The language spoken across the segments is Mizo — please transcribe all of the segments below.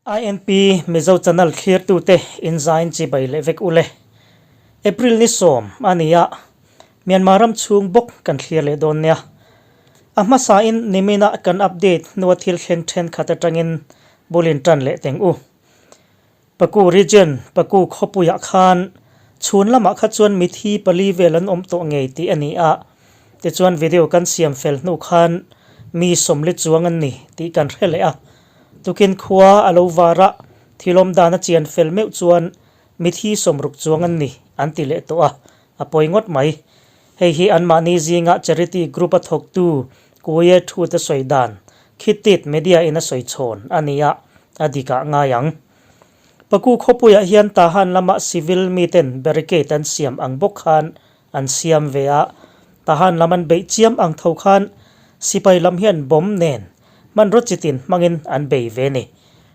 INP Mizo Channel thlirtute inzain chibai leh vek ule. April ni sawm a ni a, Myanmar ram chhung bawk kan thlir leh dawn nia. A hmasain niminah kan update hnua thil thleng thenkhat atangin bul intan leh teng u. Paku Region, Paku khawpuiah khan chhun lamah kha chuan mithi pali vel an awm tawh ngei tih a ni a, tichuan video kan siam fel hnu khan mi sawmli chuang an ni tih kan hre leh a. Tukin khua a lo var a, thil awm dan a chian fel meuh chuan mithi sawmruk chuang an ni an ti leh tawh a, a pawi ngawt mai. Hei hi anmahni zinga charity group a thawktu Kuye thu te sawi dan Khitit media in a sawi chhawn a ni a, a dikah ngai ang. Paku khawpuiah hian Tahan lama civil miten barricade an siam ang bawk khan an siam ve a, Tahan lam an beih chiam ang tho khan sipai lam hian bomb nen hmanraw chitin hmangin an bei ve ni.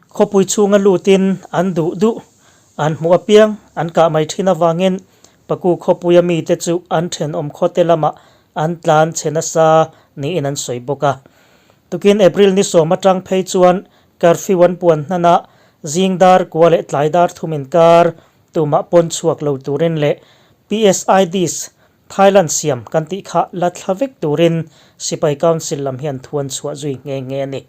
Khawpui chhunga lutin an duh duh an hmuh apiang an kah mai thin avangin Paku khawpuia mite chu an thenawm khawte lamah an tlan chhe nasa niin an sawi bawk a. Tukin April ni sawm atang phei chuan curfew an puan hnan a, zing dar kua leh tlai dar thum inkar tumah pawn chhuak lo turin leh PSIDs Thailand siam kan tih kha la thla vek turin Sipai Council lam hian thu an chhuah zui nghe nghe a ni.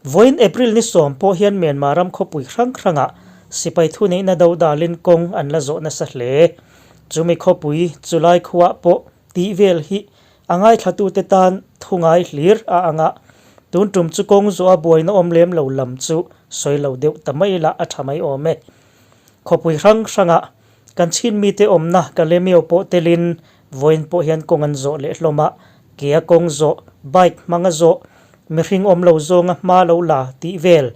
Vawiin April ni sawm pawh hian Myanmar ram khawpui hrang hrangah sipai thuneihna do dalin kawng an la zawh nasa hle. Chumi khawpui chulai khuaah pawh tih vel hi a ngaithlatute tan thu ngai hlir a ang a, tun tum chu kawng zawha buaina awm lem lo lam chu sawi lo deuh ta mai la a tha mai awm e. Khawpui hrang hrangah kan chhin mite awmna Kalemio pawh telin vawiin pawh hian kawng an zawh leh hlawm a, kea kawng zawh, bike hmanga zawh, mihring awm lo zawnga hma lo la tih vel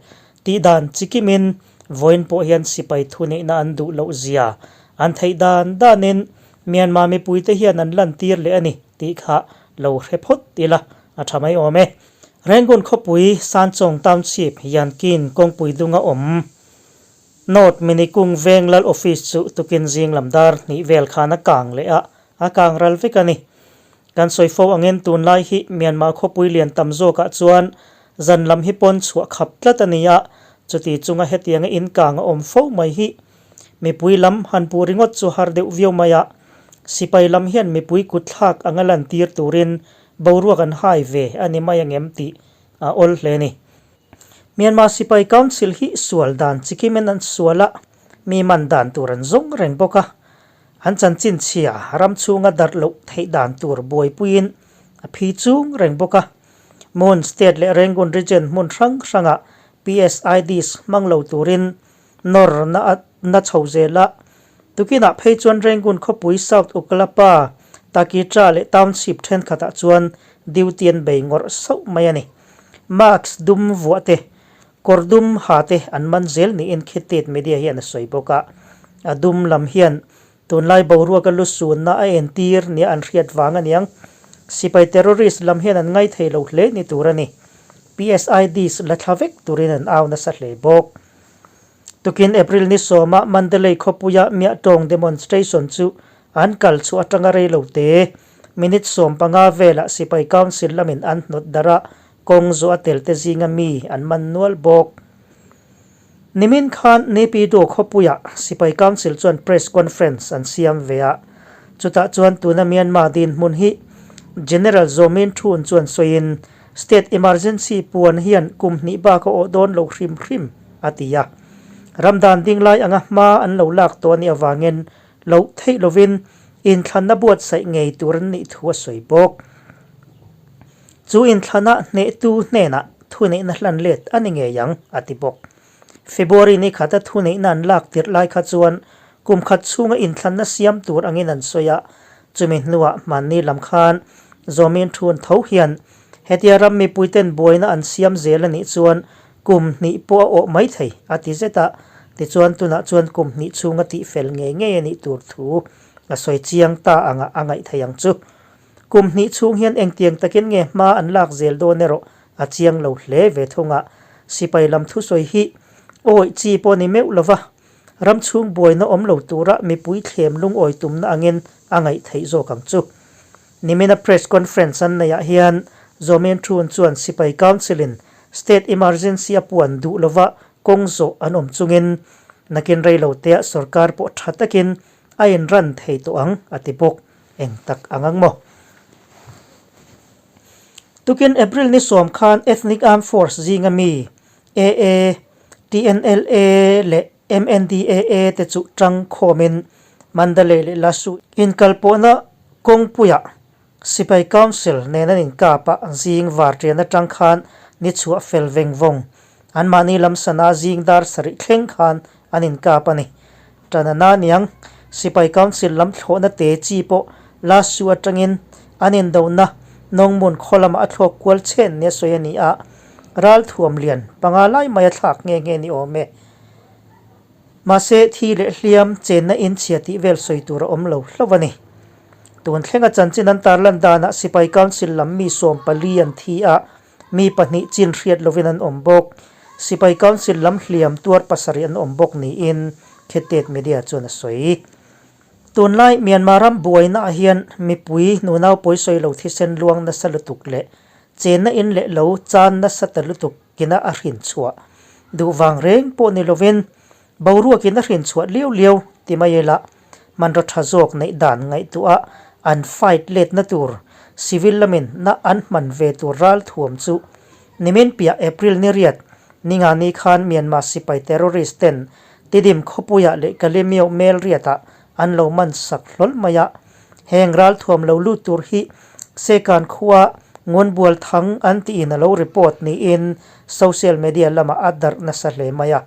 tih dan chikimin vawiin pawh hian sipai thuneihna an duh loh zia an theih dan danin Myanmar mipuite hian an lantir leh a ni tih kha lo hre phawt ila a tha mai awm e. Rangoon khawpui Sanchong Township Yankin kawngpui dunga awm North Minikung veng lal office chu tukin zing lam dar hnih vel khan a kang leh a, a kang ral vek a ni. Kan sawi fo angin tunlai hi Myanmar khawpui lian tam zawkah chuan zan lam hi pawn chhuah khap tlat a ni a, chuti chunga hetianga in kang a awm fo mai hi mipui lam han puh ringawt chu har deuh viau mai a, sipai lam hian mipui kut thlak anga lantir turin boruak an hai ve a ni mai angem tih a awl hle a ni. Myanmar Sipai Council hi sual dan chikimin an sual a, mi man dan tur an zawng reng bawk a. An chanchin chhia ram chhunga darh loh theih dan tur buaipuiin a phi chung reng bawk a. Mon State leh Rangoon Region hmun hrang hrangah PSIDs hmang lo turin nawr na a na chho zel a. Tukinah phei chuan Rangoon khawpui South Ukalapa, Takitra leh Township thenkhatah chuan duty an bei ngawrh sauh mai a ni. Mask dum vuah te, kawr dum ha te an man zel niin Khitit media hian a sawi bawk a. A dum lam hian tunlai boruaka lu sunna a entir nia an hriat vang aniang. Sipai terrorist lam hian an ngaithei lo hle ni tur a ni. PSIDs la thla vek turin an au nasa hle bawk. Tukin April ni sawma Mandalay khawpuia Miahtawng demonstration chu an kal chhuah atanga rei lo te. Minute 15 velah Sipai Council lamin an hnawt darh a, kawng zawh a tel te zinga mi an man nual bawk. Nimin khan Naypyidaw khawpuiah Sipai Council chuan press conference an siam ve a, chutah chuan tuna Myanmar dinhmun hi General Zaw Min Htun chuan sawiin State emergency puan hian kum hnih bak a awh dawn lo hrim hrim a ti a. Ramdan dinglai anga hma an lo lak tawh a nih avangin loh theih lovin inthlanna buatsaih ngei tur an nih thu a sawi bawk. Chu inthlana hnehtu hnenah thuneihna hlan let a ni ngei ang, a ti bawk. February ni khata thuneihna an lak tirh lai kha chuan kum khat chhunga inthlanna siam tur angin an sawi a, chumi hnuah hmanni lam khan Zawmin Thun tho hian hetia ram mipuiten buaina an siam zel a nih chuan Kum hnih pawh a awh mai thei, a ti zet a. Tichuan tunah chuan kum hnih chhunga tih fel ngei ngei a nih tur thu a sawi chiang ta anga a ngaih thei ang chu. Kum hnih chhung hian engtiang takin nge hma an lak zel dawn erawh a chiang lo hle ve thung a. Sipai lam thusawi hi awih chi pawh ni meuh lova, ram chhung buaina awm lo tura mipui thlem lungawi tumna angin a ngaih theih zawk ang chu. Nimina press conference an neihah hian Zomen Thun chuan Sipai Council-in State Emergency a puan duh lova kawng zawh an awm chungin nakin rei lo tea sorkar pawh tha takin a inran thei tawh ang a ti bawk. Eng tak ang ang maw? Tukin April ni sawm khan Ethnic Armed Force zinga mi AA, TNLA leh MNDAA te chu tang khawmin Mandalay leh Lasu inkalpawhna kawngpuiah Sipai Council nen an inkap a, zing varṭian aṭang khan ni chhuah fel veng vawng. Anmahni lam sana zing dar sarih thleng khan an inkap a ni. Ṭanana niang, Sipai Council lam thlawhna te chi pawh Lasu aṭangin an indona Nongmun khaw lamah a thlawk kual chhen nia sawi a ni a, ral thuam lian panga lai mai a thlak nghe nghe ni awm e. Mahse, thi leh hliam chenna inchhia tih vel sawi tur a awm lo hlauh a ni. Tun thlenga chanchin an tarlan danah Sipai Council lam mi 14 an thi a, mi pahnih chin hriat lovin an awm bawk. Sipai Council lam hliam tuar pasarih an awm bawk niin Khetet Media chuan a sawi. Tunlai Myanmar ram buainaah hian mipui nunau pawisawi lo thisen luang nasa lutuk leh chenna in leh lo chan nasa ta lutuk kina a hrin chhuah duh vang reng pawh ni lovin boruakin a hrin chhuah liau liau ti mai ila hmanraw tha zawk neih dan ngaihtuah an fight letna tur civil lamin na an hman ve tur ral thuam chu nimin piah April ni riat ninga ni khan Myanmar sipai terrorist ten Tidim khawpuiah leh Kalemyo mel riatah an lo man sak hlawl mai a. Heng ral thuam lo lut tur hi Sekan khua Ngunbual Thang an tiin a lo report niin social media lamah a darh nasa hle mai a.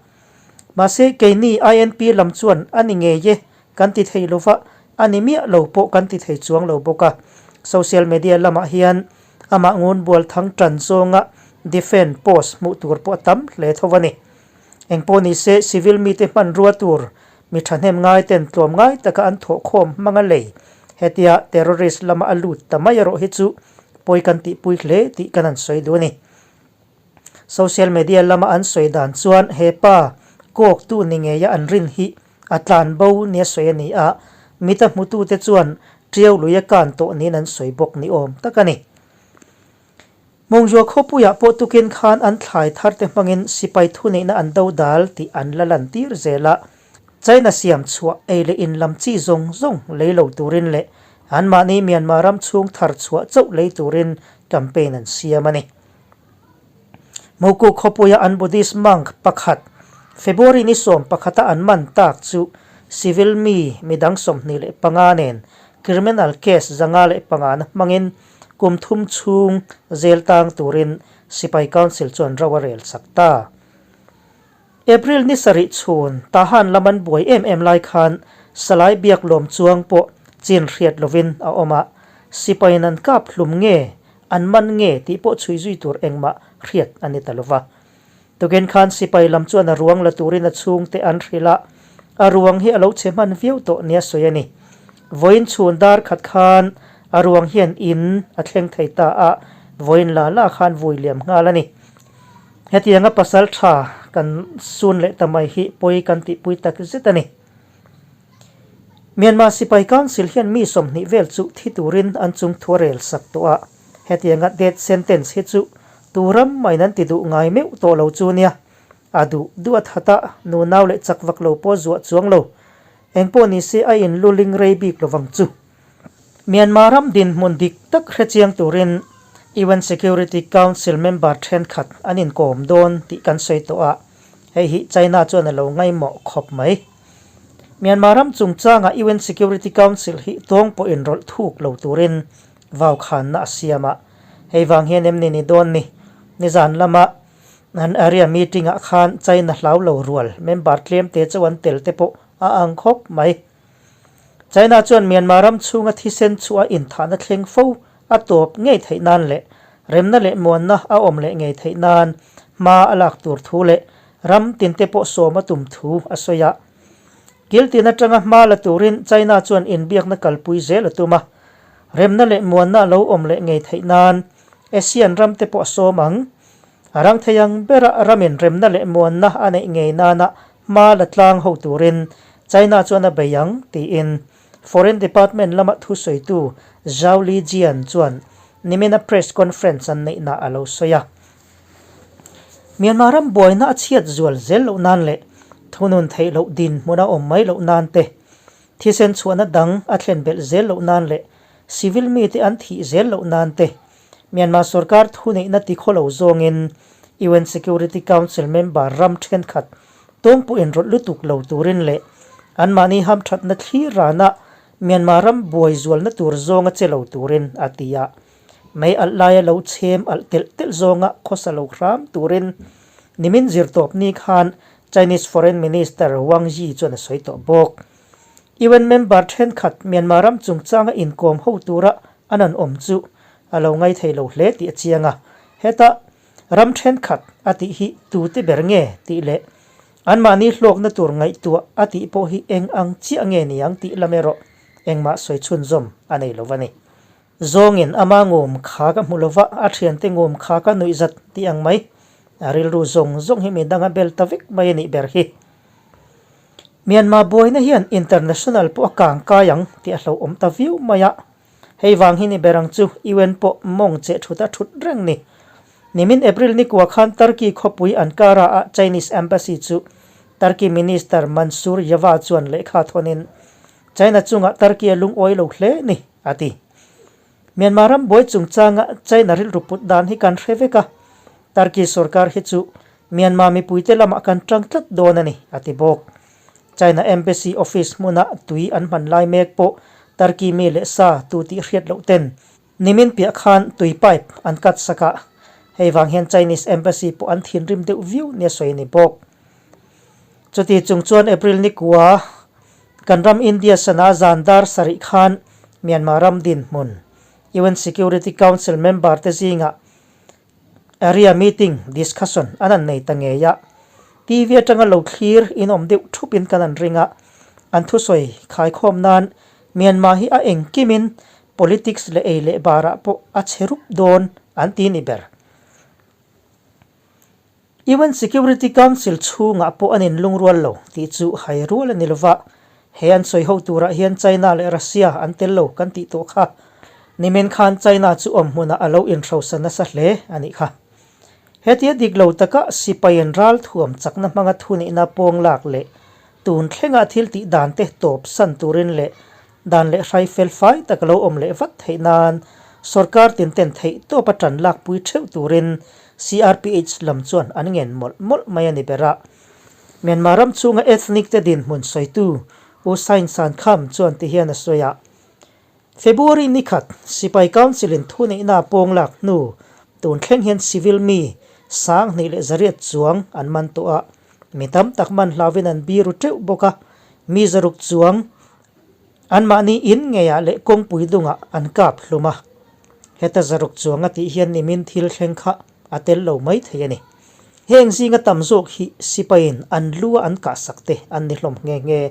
Mahse keini INP lam chuan a ni ngei e kan ti thei lova, a ni miah lo pawh kan ti thei chuang lo bawk a. Social media lamah hian amah Ngunbual Thang tan zawnga defend post hmuh tur pawh a tam hle tho a ni. Engpawh nise civil mite hmanrua tur mi thahnem ngai ten tlawm ngai taka an thawhkhawm hmang a lei. Hetia terrorist lama a lut ta mai erawh hi chu pawi kan tihpui hle tih kan han sawi duh a ni. Social media lama an sawi dan chuan he pa kawktu ni ngeia an rin hi a tlan bo nia sawi a ni a, mita hmutute chuan tiau lui a kan tawh niin an sawi bawk ni awm tak a ni. Mawngzua khawpuiah pawh tukin khan an thlai tharte hmangin sipai thuneihna an do dal tih an la lantir zel a. China siam chhuah ei leh in lam chi zawng zawng lei lo turin leh anmahni Myanmar ram chhung thar chhuah chauh lei turin campaign an siam a ni. Moku khawpuia an Buddhist monk pakhat February ni 11 a an man tak chu civil mi midang 25 nen criminal case 505 na hmangin Kum thum chhung zel tang turin Sipai Council chuan ro a rel sak ta. April ni sarih chhun Tahan lam an buai em em lai khan Salai Biaklawm chuang pawh chin hriat lovin a awm a, Sipaiin an kap hlum nge, an man nge tih pawh chhui zui tur engmah hriat a ni ta lova. Tukin khan sipai lam chuan a ruang la turin a chhungte an hrilh a, a ruang hi a lo chhe hman viau tawh nia sawi a ni. Vawiin chhun dar khat khan a ruang hian in a thleng thei ta a, vawiin la la khan vui liam nghal a ni. Hetianga pasal tha kan sun leh ta mai hi pawi kan tihpui tak zet a ni. Myanmar Sipai Council hian mi 20 vel chu thi turin an chung thu a rel sak tawh a, hetianga death sentence hi chu tu ram maiin an ti duh ngai meuh tawh lo chu nia. A duh duh a that a, nunau leh chak vak lo pawh zuah chuang lo. Engpawh ni se a in luling rei bik lovang chu. Myanmar ram dinhmun dik tak hrechiang turin UN Security Council member thenkhat an inkawm dawn tih kan sawi tawh a, hei hi China chuan a lo ngaimawh khawp mai. Myanmar ram chungchanga UN Security Council hi tawng pawh inrawlh thuk lo turin vaukhanna a siam a, hei vang hian em ni ni dawn ni? Nizan lama an area meeting ah khan China hlau lo rual member tlem te chauh an tel te pawh a ang khawp mai. China chuan Myanmar ram chhunga thisen chu a inthahna thleng fo a tawp ngei theih nan leh remna leh muanna a awm leh ngei theih nan hma a lak tur thu leh ram tinte pawh sawm a tum thu a sawi a. Kiltin atanga hma la turin China chuan inbiakna kalpui zel a tum a, remna leh muanna a lo awm leh ngei theih nan ASEAN ramte pawh a sawm ang. A rang thei ang bera ramin remna leh muanna a neih ngei nana hma la tlang ho turin China chuan a bei ang tiin Foreign Department lama thusawitu Zhao Lijian chuan nimina press conference an neihna a lo sawi a. Myanmar ram buaina a chhiat zual zel loh nan leh thunun theih loh dinhmun a awm mai loh nan te, thisen chhuahna dang a thlen belh zel loh nan leh civil mite an thih zel loh nan te, Myanmar sorkar thuneihna tikhaw lo zawngin UN Security Council member ram thenkhat tawng pawh inrawlh lutuk lo turin leh anmahni hamthatna thlir rana Myanmar ram buai zualna tur zawnga che lo turin a ti a. Mei alh laia lo chhem alh telh telh zawnga khawsa lo hram turin nimin zirtawpni khan Chinese Foreign Minister Wang Yi chuan a sawi tawh bawk. UN member thenkhat Myanmar ram chungchanga inkawm ho tura an an awm chu a lo ngaithei lo hle tih a chiang a. Heta ram thenkhat a tih hi tute ber nge tih leh anmahni hlawkna tur ngaihtuah a tih pawh hi eng ang chiah nge ni ang tih lam erawh engmah sawi chhunzawm a nei lo a ni. Zawngin ama ngum kha ka hmu lova, a thiante ngum kha ka nuih zat tih ang mai. A rilru zawng zawng hi midang a bel ta vek mai a nih ber hi. Myanmar buaina hian international pawh a kang kai ang tih a hlauhawm ta viau mai a. Hei vang hi ni ber ang chu UN pawh mawng cheh thut a thut reng ni. Nimin April nikua khan Turkey khawpui Ankara ah Chinese Embassy chu Turkey Minister Mansur Yava chuan lehkha thawnin China chungah Turkey a lungawi lo hle ni, a ti. Myanmar ram buai chungchanga China rilru put dan hi kan hre vek a, Turkey sorkar hi chu Myanmar mipuite lamah kan tang tlat dawn a ni, a ti bawk. China Embassy office hmuna tui an hman lai mek pawh Turkey mi leh sa tu tih hriat loh ten nimin piah khan tui pipe an cut sak a, hei vang hian Chinese Embassy pawh an thinrim deuh viau nia sawi a ni bawk. Chuti chung chuan April nikua kan ram India sana zan dar sarih khan Myanmar ram dinhmun UN Security Council member te zingah Area meeting discussion an an nei ta ngei a, TV atanga lo thlir in awm deuh thup in kan an ring a, an thusawi khaikhawm nan Myanmar hi a engkim in politics leh ei leh bar ah pawh a che rup dawn an ti ni ber. UN Security Council chhungah pawh an inlungrual lo tih chu hai rual a ni lova, he an sawi ho turah hian China leh Russia an tel lo kan tih tawh kha. Nimin khan China chu awm hmunah a lo inhrosa nasa hle a nih kha. Hetia dik lo taka sipaiin ral thuam chakna hmanga thunihna pawng lak leh tun thlenga thil tih dan te tawp san turin leh Dan leh hrai fel fai tak a lo awm leh vat theih nan sorkar tin ten theih tawp a tan lakpui theuh turin CRPH lam chuan an ngen mawlh mawlh mai a ni ber a. Myanmar ram chhunga ethnic te dinhmun sawitu U Sain San Kham chuan ti hian a sawi a, February ni khat Sipai Council in thuneihna pawng lak hnu tun thleng hian civil mi 21,100 chuang an man tawh a, mi tam tak man hlauhin an biru teuh bawk a, mi 600 chuang Anmahni in ngeiah leh kawngpui dungah an kap hlum a, heta 600 chuang a tih hian nimin thil thleng kha a tel lo mai thei a ni. Heng zinga tam zawk hi sipaiin an lu a an kahsak te an ni hlawm nghe nghe.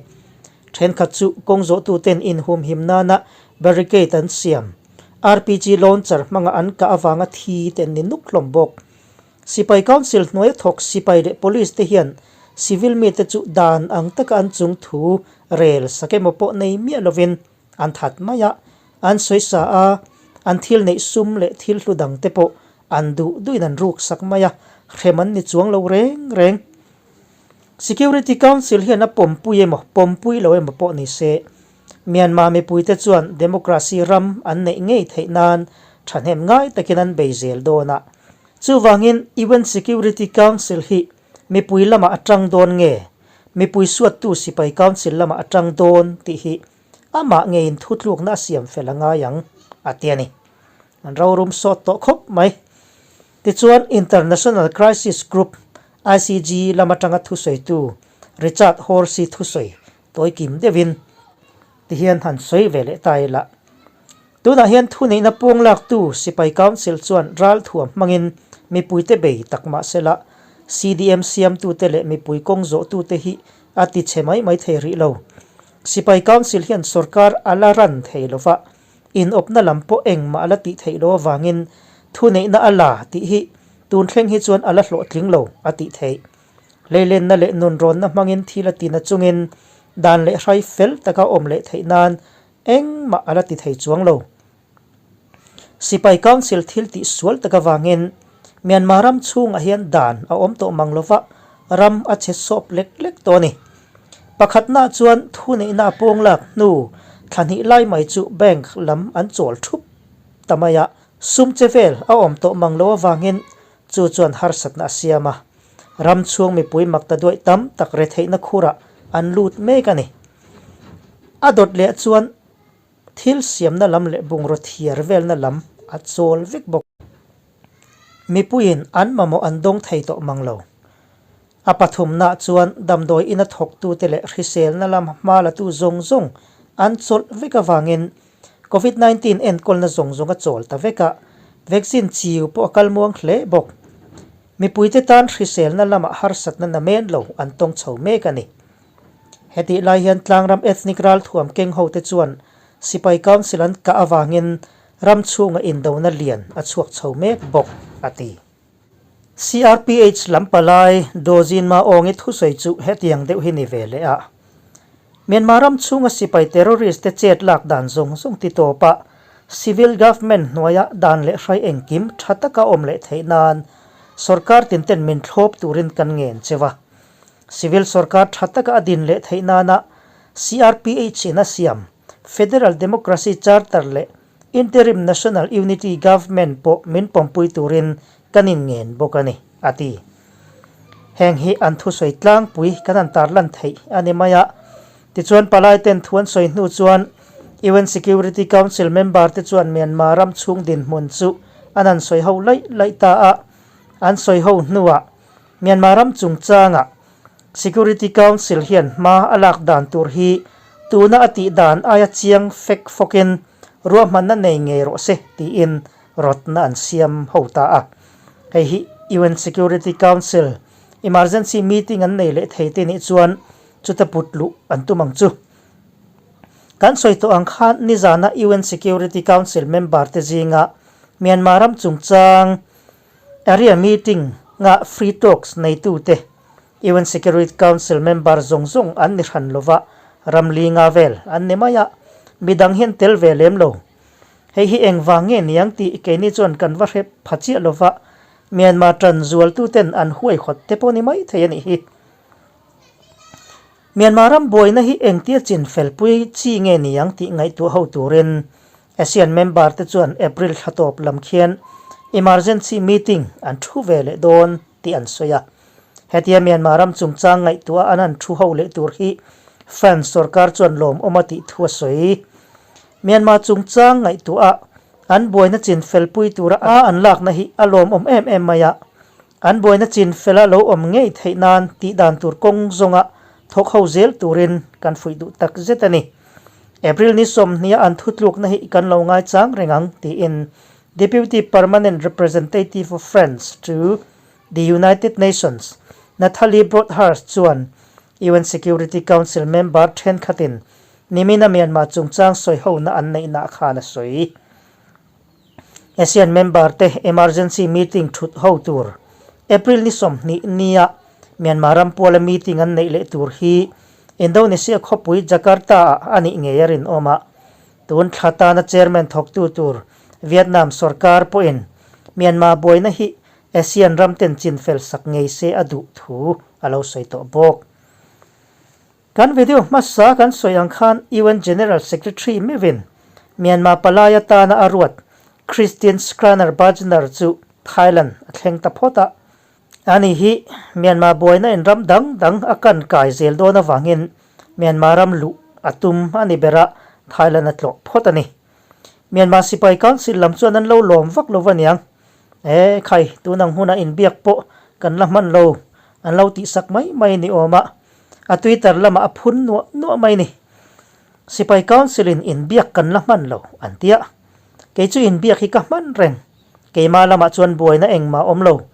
Thenkhat chu kawng zawhtuten inhumhim nana barricade an siam, RPG launcher hmanga an kah avanga thi te an ni nuk hlawm bawk. Sipai Council hnuaia thawk sipai leh police te hian civil mite chu dan ang taka an chung thu rel sak emaw pawh nei miah lovin an that mai a, an sawi sa a, an thil neih sum leh thil hlu dang te pawh an duh duhin an ruk sak mai a, hrem an ni chuang lo reng reng. Security Council hian a pawmpui emaw pawmpui lo emaw pawh ni se, Myanmar mipuite chuan democracy ram an neih ngei theih nan thahnem ngai takin an bei zel dawn a. Chuvangin UN Security Council hi mipui lamah a tang dawn nge, mipui suattu sipai council lamah a tang dawn tih hi amah ngeiin thutlukna a siam fel a ngai ang, a ti a ni. An rorum sawt tawh khawp mai. Tichuan International Crisis Group, ICG, lam atanga thusawitu Richard Horsey thusawi Tawi kim deuhin tihian han sawi ve leh ta ila. Tunah hian thuneihna pawng laktu Sipai Council chuan ral thuam hmangin mipuite bei tak mah sela, CDM siamtute leh mipui kawng zawhtute hi a ti chhe mai mai thei rih lo. Sipai Council hian sorkar a la ran thei lo va, inawpna lam pawh engmah a la tih theih lo avangin thuneihna a la tih hi tun thleng hi chuan a la hlawhtling lo a tih theih. Leilenna leh nunrawnna hmangin thil a ti na chungin dan leh hrai fel taka awm leh theih nan engmah a la ti thei chuang lo. Sipai Council thil tih sual tak avangin Myanmar ram chhungah hian dan a awm tawh mang lova, ram a chhe sawp lek lek tawh a ni. Pakhatna chuan thuneihna a pawng lak hnu thla hnih lai mai chu bank lam an chawl thup ta mai a, sum che vel a awm tawh mang lo avangin chu chuan harsatna a siam a. Ram chhung mipui mak ta duaih tam tak retheihna khurah an lut mek a ni. A dawt leh chuan thil siamna lam leh bungraw thiar velna lam a chawl vek bawk. Mipuiin an mamawh an dawng thei tawh mang lo. A pathumnaah chuan damdawi ina thawktute leh hriselna lam hma latu zawng zawng an chawlh vek avangin Covid 19 enkawlna zawng zawng a chawl ta vek a, vaccine chiu pawh a kal muang hle bawk. Mipuite tan hriselna lamah harsatna na men lo an tawng chho mek a ni. Hetih lai hian tlangram ethnic ralthuam keng hote chuan sipai council an kah avangin ram chhunga indona lian a chhuak chho mek bawk, a ti. CRPH lam palai Dawzin Ma Awngi thusawi chu hetiang deuh hi ni ve leh a. Myanmar ram chhunga sipai terrorist te chet lak dan zawng zawng ti tawp a, civil government hnuaia dan leh hrai engkim tha taka awm leh theih nan sorkar tin ten min thlawp turin kan ngen cheu a. Civil sorkar tha taka a din leh theih nana CRPH in a siam Federal Democracy Charter leh Interim National Unity Government pawh min pawmpui turin kan inngen bawk a ni, a ti. Heng hi an thusawi tlangpui kan han tarlan theih a ni mai a. Tichuan palai ten thu an sawi hnu chuan UN Security Council member te chuan Myanmar ram chhung dinhmun chu an han sawi ho laih laih ta a. An sawi ho hnuah Myanmar ram chungchangah Security Council hian hma a lak dan tur hi tuna a tih dan aia chiang fek fawkin ruahmanna nei ngei rawh se tiin rawtna an siam ho ta a. Hei hi UN Security Council emergency meeting an nei leh thei te nih chuan chuta put luh an tum ang chu. Kan sawi tawh ang khan nizana UN Security Council member te zinga Myanmar ram chungchang Area meeting nga free talks neitute UN Security Council member zawng zawng an ni hran lova, ram li nga vel an ni mai a, midang hian tel ve lem lo. Hei hi engvang nge niang tih keini chuan kan va hre pha chiah lova, Myanmar tan zualtuten an huaihawt te pawh ni mai thei a nih hi. Myanmar ram buaina hi engtia chin felpui chi nge niang tih ngaihtuah ho turin ASEAN member te chuan April thla tawp lam khian emergency meeting an thu ve leh dawn tih an sawi a. Hetia Myanmar ram chungchang ngaihtuah an han thu ho leh tur hi France sorkar chuan lawmawm a tih thu a sawi. Myanmar chungchang ngaihtuah a an buaina chin felpui tura a an lakna hi a lawmawm em em mai a. An buaina chin fela lo awm ngei theih nan tih dan tur kawng zawnga thawk ho zel turin kan fuih duh tak zet a ni. April ni sawmhnia an thutlukna hi kan lo ngaichang reng ang tiin Deputy Permanent Representative of France to the United Nations Nathalie Broadhurst chuan UN Security Council member thenkhatin nimina Myanmar chungchang sawihona an neihna khan a sawi. ASEAN member te emergency meeting thut ho tur April ni 20 nia Myanmar ram puala meeting an neih leh tur hi Indonesia khawpui Jakarta ah a nih ngei a rinawm a. Tun thla tana chairman thawktu tur Vietnam sorkar pawhin Myanmar buaina hi ASEAN ram ten chinfel sak ngei se a duh thu a lo sawi tawh bawk. Kan video hmasa kan sawi ang khan UN General Secretary meuhin Myanmar palai atana a ruat Christian Schraner Burgener chu Thailand a thleng ta phawt a. Ani hi Myanmar buaina in ram dang dang a kan kai zel dawn avangin Myanmar ram luh a tum a ni ber a, Thailand a tlawh phawt a ni. Myanmar sipai council lam chuan an lo lawm vak lo aniang. E khai, tun ang hmunah inbiak pawh kan la hman lo, an lo tihsak mai mai ni awm a. A Twitter lamah a phun nuah nuah mai ni. Sipai Council in inbiak kan la hman lo, an ti a. Kei chu inbiak hi ka hman reng. Keimah lamah chuan buaina engmah awm lo.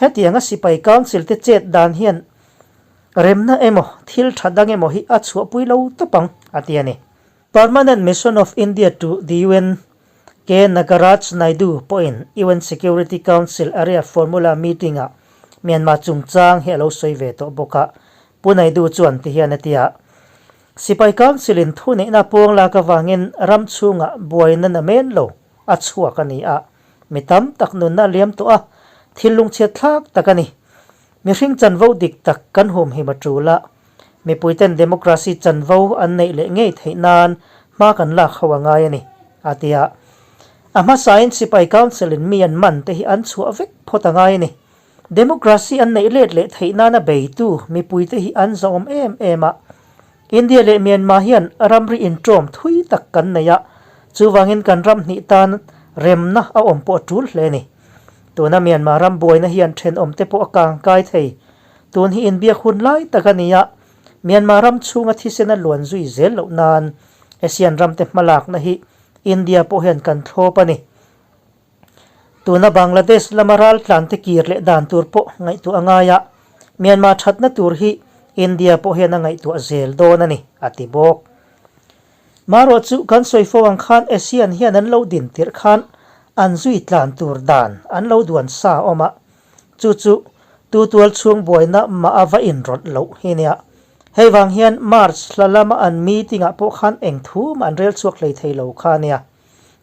Hetianga Sipai Council te chet dan hian remna emaw thil tha dang emaw hi a chhuahpui lo tawp ang, a ti a ni. Permanent Mission of India to the UN, K Nagaraj Naidu pawhin UN Security Council Area Formula meeting-ah Myanmar chungchang hi a lo sawi ve tawh bawk a. Pu Naidu chuan ti hian a ti a, Sipai Council-in thuneihna puang lak avangin ram chhungah buaina na men lo a chhuak a ni a, mi tam tak nunna a liam tawh a, Thil lungchhiat thlak tak a ni. Mihring chanvo dik tak kan humhim a tul a, mipuiten democracy chanvo an neih leh ngei theih nan hma kan lak ho a ngai a ni, a ti a. A hmasain sipai council in mi an man te hi an chhuah vek phawt a ngai a ni. Democracy an neih let leh theih nana beitu mipuite hi an zawm em em a. India leh Myanmar hian ramri inṭawm thui tak kan nei a, chuvangin kan ram hnih tan remna a awm pawh a ṭul hle a ni. Tuna Myanmar ram buaina hian ṭhenawmte pawh a kang kai thei. Tun hi inbiak hun lai tak a ni a, Myanmar ram chhunga thisen a luan zui zel loh nan ASEAN ramte hmalakna hi India pawh hian kan thlawp a ni. Tuna Bangladesh lama raltlante kir leh dan tur pawh ngaihtuah a ngai a, Myanmar thatna tur hi India pawh hian a ngaihtuah zel dawn a ni, a ti bawk. Marawh chu kan sawi fo ang khan ASEAN hian an lo din tirh khan an zui tlan tur dan an lo duan sa awm a, chu chu tutual chhung buaina mah a va inrawlh loh hi nia. Hei vang hian March hla lama an meeting ah pawh khan eng thu mah an rel chhuak hlei thei lo kha nia.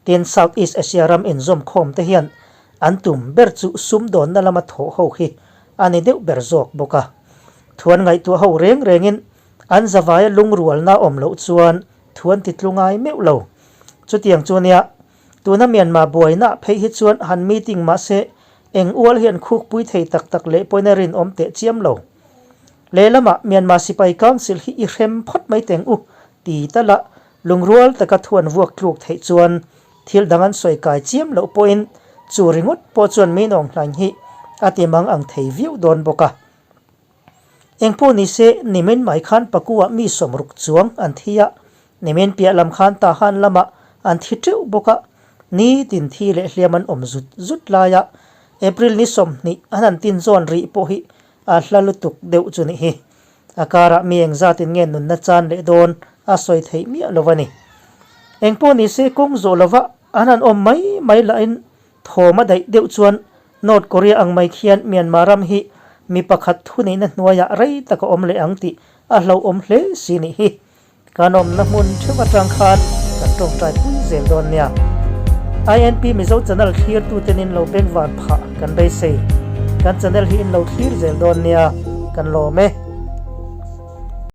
Tin, South East Asia ram inzawm khawm te hian an tum ber chu sumdawnna lama thawh ho hi a ni deuh ber zawk bawk a. Thuan ngaihtuah ho reng rengin an zavaia lungrualna awm loh chuan thuan ti tlu ngai meuh lo. Chutiang chu nia, tuna Myanmar buaina phei hi chuan han meeting mahse eng ual hian khukpui thei tak tak leh pawhin a rinawm teh chiam lo. Lehlamah Myanmar Sipai Council hi i hrem phawt mai teng u ti tala Lungrual taka thu an vuak tluk theih chuan thil dang an sawi kai chiam loh pawhin chu ringawt pawh chuan min awng hlain hi a ti mang ang thei viau dawn bawk a. Engpawh ni se, nimin mai khan Paku-ah mi sawmruk chuang an thi a, nimin piah lam khan Tahan lamah an thi teuh bawk a, nitin thi leh hliam an awm zut zut laia April ni 20 an han tin zawn rih pawh hi a hla lutuk deuh chu nih hi. A karah mi engzatin nge nunna chan leh dawn a sawi theih miah lo a ni. Engpawh ni se kawng zawh lova an han awm mai mai lahin thawm a daih deuh chuan North Korea ang mai khian Myanmar ram hi mi pakhat thuneihna hnuaiah rei tak a awm leh ang tih a hlauhawm hle si nih hi. Kan awmna hmun theuh atang khan kan tawngtai pui zel dawn nia. INP Mizo channel thlir tuten in lo bengvar phah kan beisei. Kan channel hi in lo thlir zel dawn nia. Kan lawm e.